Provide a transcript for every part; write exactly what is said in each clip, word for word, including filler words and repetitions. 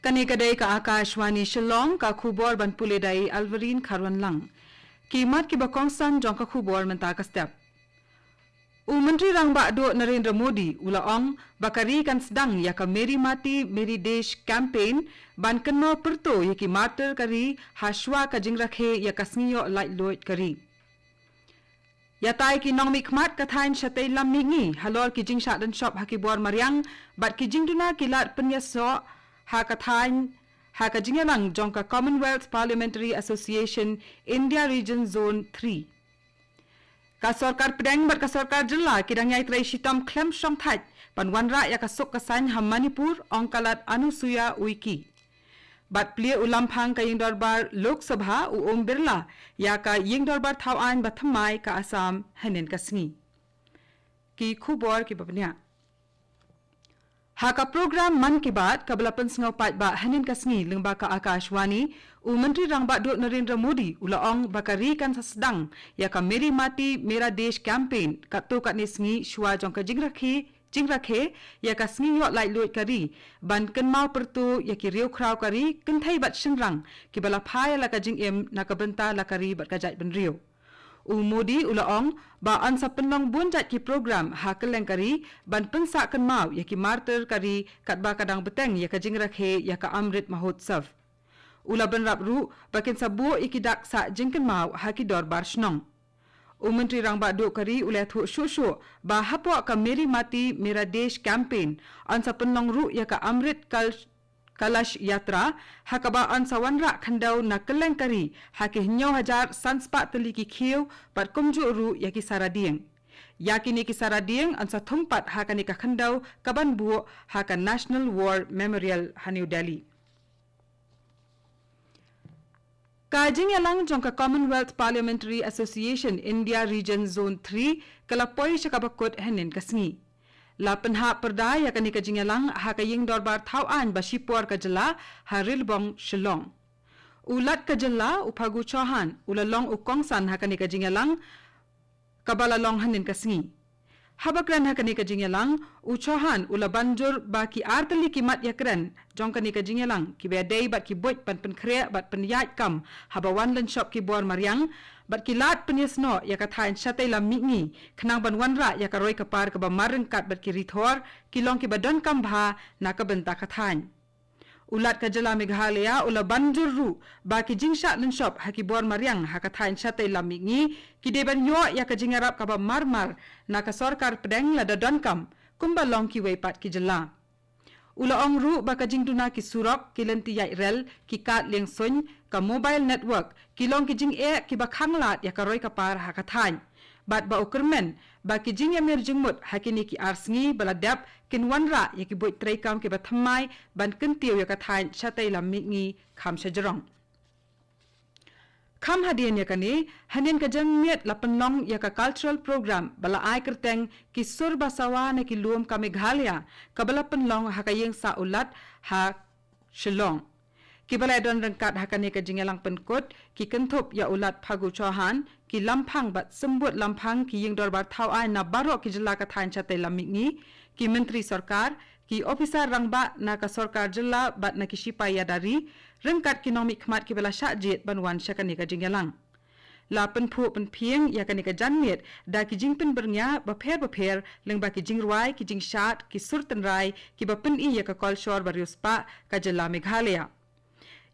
Kane ka dei ka Akashvani Shillong, ka khubor ban pule da i Alvarine Kharwanlang. Ki mat kiba kongsan jong ka khubor mynta ka step. U Myntri Rangbah Duh Narendra Modi u la ong ba ka ri kan sdang ïa ka Meri Mati Meri Desh campaign ban kynmaw pyrto ïa ki martyr ka ri ha shuwa ka jingrakhe ïa ka sngi ïoh laitluid ka ri. Ïatai ki nongmihkhmat ka thaiñ shatei lam mihngi halor ki jingshah dynshop ha ki bor mariang bad ki jingduna ki lad pynïasoh ha ka thaiñ ha ka jingïalang jong ka Commonwealth Parliamentary Association India Region Zone three. Ka sorkar pdeng bad ka sorkar jylla ki dang ïaitrei shitom khlem shongthait ban wanrah ïa ka suk ka saiñ ha Manipur, ong ka lad Anusuya Uikey. Bad plie u lamphang ka ïing dorbar Lok Sabha u Om Birla ïa ka ïing dorbar thaw aiñ ba thymmai ka Assam hynnin ka sngi. Ki khubor kiba bniah. Ha ka program Mann Ki Baat kaba la pynsngew paidbah hynnin ka sngi lyngba ka Akashvani, u Myntri Rangbah Duh Narendra Modi u la ong ba ka ri kan sa sdang ïa ka Meri Mati Mera Desh campaign katto katne sngi shuwa jong ka jingrakhe jingrakhe ïa ka sngi ïoh laitluid ka ri ban kynmaw pyrto ïa ki riewkhraw ka ri kynthei bad shynrang kiba la phai la ka jingim na ka bynta la ka ri bad ka jaitbynriew. U Modi u la ong ba yn sa pynlong bun jait ki program ha kylleng ka ri ban pynsah kynmaw ïa ki martyr ka ri katba ka dang bteng ïa ka jingrakhe ïa ka Amrit Mahotsav. U la bynrap ruh ba kin sa buh ïa ki dak sah jingkynmaw ha ki dorbar shnong. U Myntri Rangbah Duh ka ri u la ïathuh shuh shuh ba hapoh ka Meri Mati Mera Desh campaign yn sa pynlong ruh ïa ka Amrit Kal Kalash Yatra, ha kaba yn sa wanrah khyndew na kylleng ka ri ha ki hynñiew hajar san spah tylli ki khiew bad kumjuh ruh ïa ki sara dieng. Ïa kine ki sara dieng yn sa thung pat ha kane ka khyndew kaban buh ha ka National War Memorial ha New Delhi. Ka jingïalang jong ka Commonwealth Parliamentary Association India Region Zone three ka la poi sha kaba kut hynnin ka sngi. La pynhap pyrda ïa kane ka jingïalang ha ka ïing dorbar thaw aiñ ba shipor ka jylla ha Rilbong, Shillong. U Lat ka jylla u Phagu Chauhan u la long u kongsan ha kane ka jingïalang kaba la long hynnin ka sngi. Haba kren ha kane ka jingïalang, u Chauhan u la ban jur ba ki artylli ki mat ïakren jong kane ka jingïalang kiba dei bad ki buit ban pynkhreh bad pynïaid kam haba wan lynshop ki bor mariang bad ki lad pynïasnoh ïa ka thaiñ shatei lam mihngi khnang ban wanrah ïa ka roi ka par kaba mar ryngkat bad ki rithor ki long kiba donkam bha na ka bynta ka thaiñ. U Lat ka jylla Meghalaya u la ban jur ruh ba ki jingshah lynshop ha ki bor mariang ha ka thaiñ shatei lam mihngi ki dei ban ïoh ïa ka jingïarap kaba mar mar na ka sorkar pdeng lada donkam kumba long kiwei pat ki jylla. U la ong ruh ba ka jingduna ki surok, ki lynti ïaid rel, ki kad lieng suiñ, ka mobile network ki long ki jingeh kiba khanglad ïa ka roi ka par ha ka thaiñ. Bad ba u kyrmen ba ki jingïamir jingmut ha kine ki ar sngi ba la dep kin wanrah ïa ki buit treikam kiba thymmai ban kyntiew ïa ka thaiñ shatei lam mihngi kham shajrong. Kham hadien ïa kane, hynnin ka janmiet la pynlong ïa ka cultural program ba la ai kyrteng Ki Sur Ba Sawa na ki Lum ka Meghalaya kaba la pynlong ha ka ïing sah u Lat ha Shillong. Kiba la don ryngkat ha kane ka jingïalang pynkut ki kynthup ïa u Lat Phagu Chauhan, ki lamphang bad symbud lamphang ki ïing dorbar thaw aiñ na baroh ki jylla ka thaiñ shatei lam mihngi, ki myntri sorkar, ki ophisar rangbah na ka sorkar jylla bad na ki shipai ïada ri, ryngkat ki nongmihkhmat kiba la shah jied ban wan sha kane ka jingïalang. La pynphuh pynphieng ïa kane ka janmiet da ki jingpynbyrngia bapher bapher lyngba ki jingrwai, ki jingshad, ki sur tynrai kiba pyni ïa ka kolshor ba riewspah ka jylla Meghalaya.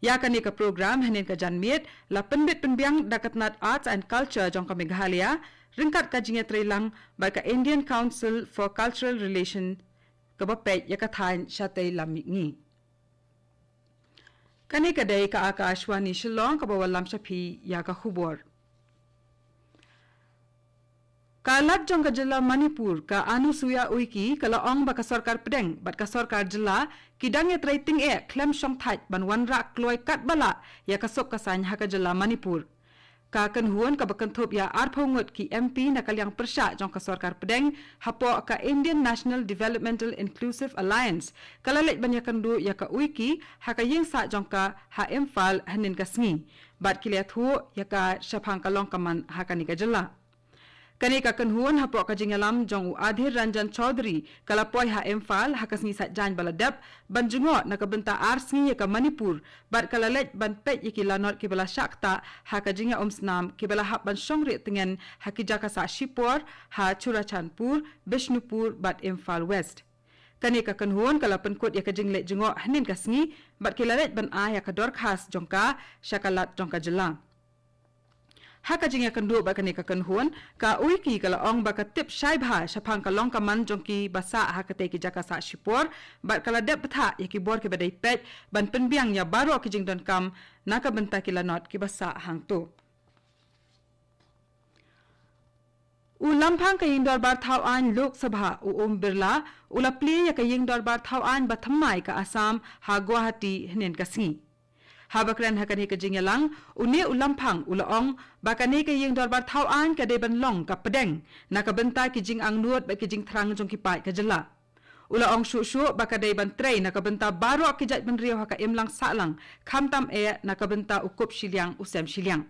Ïa kane ka program hynnin ka janmiet la pynbit pynbiang da ka tnat Arts and Culture jong ka Meghalaya ryngkat ka jingïatreilang bad ka Indian Council for Cultural Relation kaba peit ïa ka thaiñ shatei lam mihngi. Kane ka dei ka Akashvani Shillong kaba wallam sha phi ïa ka khubor. Ka Lat jong ka jylla Manipur, ka Anusuya Uikey, ka la ong ba ka sorkar pdeng bad ka sorkar jylla ki dang ïatrei tyngeh khlem shongthait ban wanrah kloi katba lah ïa ka suk ka saiñ ha ka jylla Manipur. Ka kynhun kaba kynthup ïa arphew ngut ki M P na ka liang pyrshah jong ka sorkar pdeng hapoh ka Indian National Developmental Inclusive Alliance ka la leit ban ïakynduh ïa ka Uikey ha ka ïing sah jong ka ha Imphal hynnin ka sngi bad ki la ïathuh ïa ka shaphang ka long ka man ha kane ka jylla. Kane ka kynhun hapoh ka jingïalam jong u Adhir Ranjan Chaudhary ka la poi ha Imphal ha ka sngi Saitjaiñ ba la dep ban jngoh na ka bynta ar sngi ïa ka Manipur bad ka la leit ban peit ïa ki lanot kiba la shah ktah ha ka jingïaumsnam kiba la hap ban shong rieh tngen ha ki jaka sah shipor ha Churachandpur, Bishnupur bad Imphal West. Kane ka kynhun ka la pynkut ïa ka jingleit jngoh hynnin ka sngi bad ki la leit ban ai ïa ka dorkhas jong ka sha ka Lat jong ka jylla. Ha ka jingïakynduh bad kane ka kynhun, ka Uiky ka la ong ba ka tip shai bha shaphang ka long ka man jong kiba sah ha katei ki jaka sah shipor bad ka la dep bthah ïa ki bor kiba dei peit ban pynbiang ïa baroh ki jingdonkam na ka bynta ki lanot kiba sah hangto. U Lamphang ka Ïingdorbar Thawaiñ Lok Sabha, u Om Birla, u la plie ïa ka Ïingdorbar Thawaiñ bathymmai ka Assam ha Guwahati hynnin ka sngi. Haba kren ha kane ka jingïalang, une u Lamphang u la ong ba kane ka Ïingdorbar Thawaiñ ka dei ban long ka pdeng na ka bynta ki jingangnud bad ki jingthrang jong ki paid ka jylla. U la ong shuh shuh ba ka dei ban trei na ka bynta baroh ki jaitbynriew ha ka imlang sahlang, khamtam eh na ka bynta u kup shiliang u sem shiliang.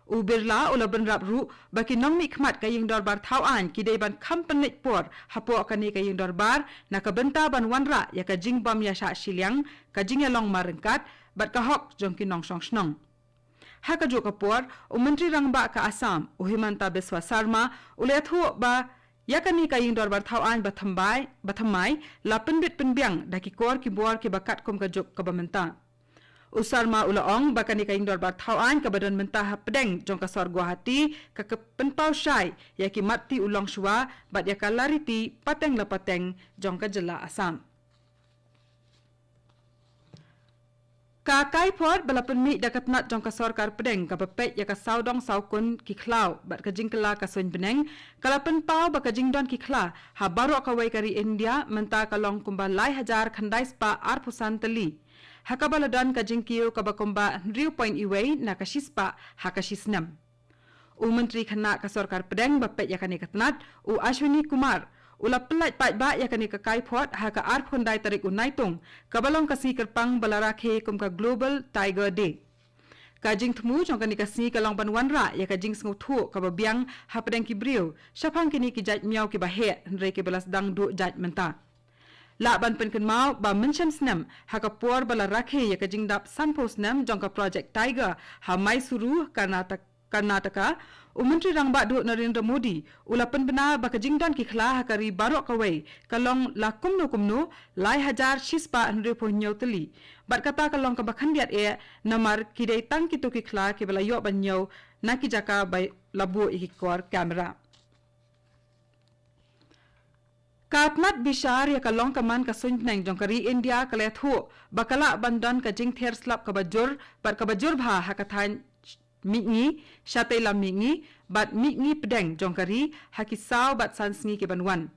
U Birla u la bynrap ruh ba ki nongmihkhmat ka Ïingdorbar Thawaiñ ki dei ban kham pynleit por hapoh kane ka Ïingdorbar na ka bynta ban wanrah ïa ka jingbym ïashah shiliang, ka jingïalong marryngkat bad ka hok jong ki nongshong shnong. Ha kajuh ka por, u Myntri Rangbah ka Assam, u Himanta Biswa Sarma, u la ïathuh ba ïa kane ka Ïingdorbar Thawaiñ bathymmai, bathymmai la pynbit pynbiang da ki kor ki bor kiba katkum ka juk kaba mynta. U Sarma u la ong ba kane ka Ïingdorbar Thawaiñ kaba don mynta hapdeng jong ka sor Guwahati ka, ka pynpaw shai ïa ki mat ti u longshuwa bad ïa ka lariti pateng la pateng jong ka jylla Assam. Ka kaiphod ba la pynmih da ka tnat jong ka sorkar pdeng kaba peit ïa ka sawdong sawkun ki khlaw bad ka jingkylla ka suiñ bneng ka la pynpaw ba ka jingdon ki khla ha baroh kawei ka ri India mynta ka long kumba lai hajar khyndai spah arphew san tylli, ha kaba la don ka jingkiew kaba kumba hynriew point wei na ka shispah ha ka shisnem. U Myntri Khynnah ka sorkar pdeng ba peit ïa kane ka tnat, u Ashwini Kumar, u la pyllait paidbah ïa kane ka kaiphod ha ka arphew khyndai tarik u Naitung, kaba long ka sngi kyrpang ba la rakhe kum ka Global Tiger Day. Ka jingthmu jong kane ka sngi ka long ban wanrah ïa ka jingsngewthuh kaba biang hapdeng ki briew shaphang kine ki jait miaw kiba heh, hynrei kiba la sdang duh jait mynta. Lah ban pynkynmaw ba mynshem snem, ha ka por ba la rakhe ïa ka jingdap sanphew snem jong ka Project Tiger ha Mysuru, Karnataka, Karnataka, u Myntri Rangbah Duh Narendra Modi u la pynbna ba ka jingdon ki khla ha ka ri baroh kawei ka long la kumno kumno lai hajar shispah hynriewphew hynñiew tylli. Bad kata ka long kaba khyndiat eh namar ki dei tang kito ki khla kiba la ïoh ban ñiew na ki jaka ba la buh ïa ki kor kamera. Ka tnat bishar ïa ka long ka man ka suiñ bneng jong ka ri India ka la ïathuh ba ka lah ban don ka jingther slap kaba jur bad kaba jur bha ha ka thaiñ Mihngi, Shatei Lam Mihngi bad Mihngi pdeng jong ka ri ha ki saw bad san sngi ki ban wan.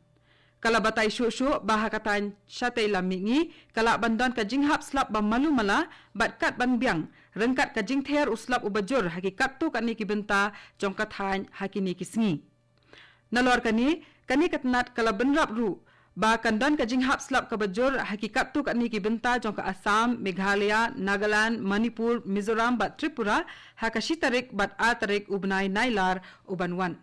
Ka la batai shuh shuh ba ha ka thaiñ Shatei Lam Mihngi ka lah ban don ka jinghap slap ba malu mala bad kat ban biang ryngkat ka jingther u slap uba jur ha ki katto katne ki bynta jong ka thaiñ ha kine ki sngi. Nalor kane, kane ka tnat ka la bynrap ruh ba kan don ka jinghap slap kaba jur ha ki katto katne ki bynta jong ka Assam, Meghalaya, Nagaland, Manipur, Mizoram bad Tripura ha ka shi tarik bad ar tarik u bnai Nailar u ban wan.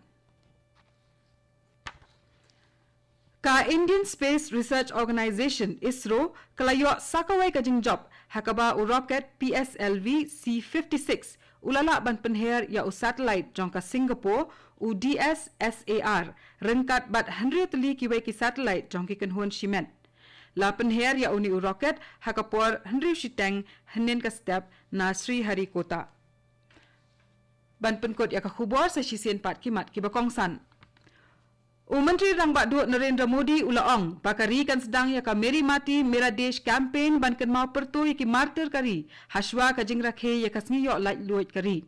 Ka Indian Space Research Organization, ISRO, ka la ïoh sa kawei ka jingjop ha kaba u rocket P S L V C fifty-six u la lah ban pynher ïa u satellite jong ka Singapore, u D S S A R, ryngkat bad hynriew tylli kiwei ki satellite jong ki kynhun shimet. La pynher ïa une u rocket ha ka por hynriew shiteng hynnin ka step na Sriharikota. Ban pynkut ïa ka khubor sa shisien pat ki mat kiba kongsan. U Myntri Rangbah Duh Narendra Modi u la ong ba ka ri kan sdang ïa ka Meri Mati Mera Desh campaign ban kynmaw pyrto ïa ki martyr ka ri hashwa ka jingrakhe ïa ka sngi ïoh laitluid ka ri.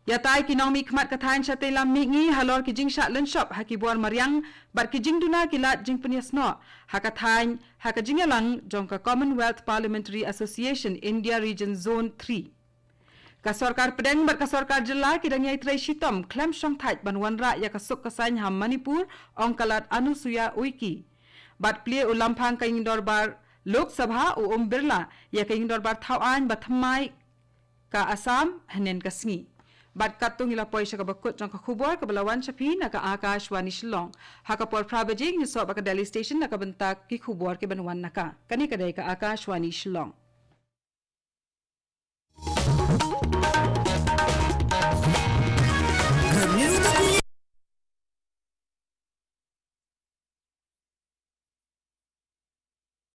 Ïatai ki nongmihkhmat ka thaiñ Shatei Lam Mihngi halor ki jingshah lynshop ha ki bor mariang bad ki jingduna ki lad jingpynïasnoh ha ka thaiñ ha ka jingïalang jong ka Commonwealth Parliamentary Association India Region Zone three. Ka sorkar pdeng bad ka sorkar jylla ki dang ïai trei shitom khlem shongthait ban wanrah ïa ka suk ka saiñ ha Manipur, ong ka Lat Anusuiya Uikey. Bad plie u Lamphang ka Ïingdorbar Lok Sabha u Om Birla ïa ka Ïingdorbar Thawaiñ bathymmai ka Assam hynnin ka sngi. Bad katto ngi la poi sha kaba kut jong ka khubor kaba la wan sha phi na ka Akashvani Shillong. Ha ka por phra baje ngin ïasoh bad ka Delhi Station na ka bynta ki khubor kiban wan na ka. Kane ka dei ka Akashvani Shillong.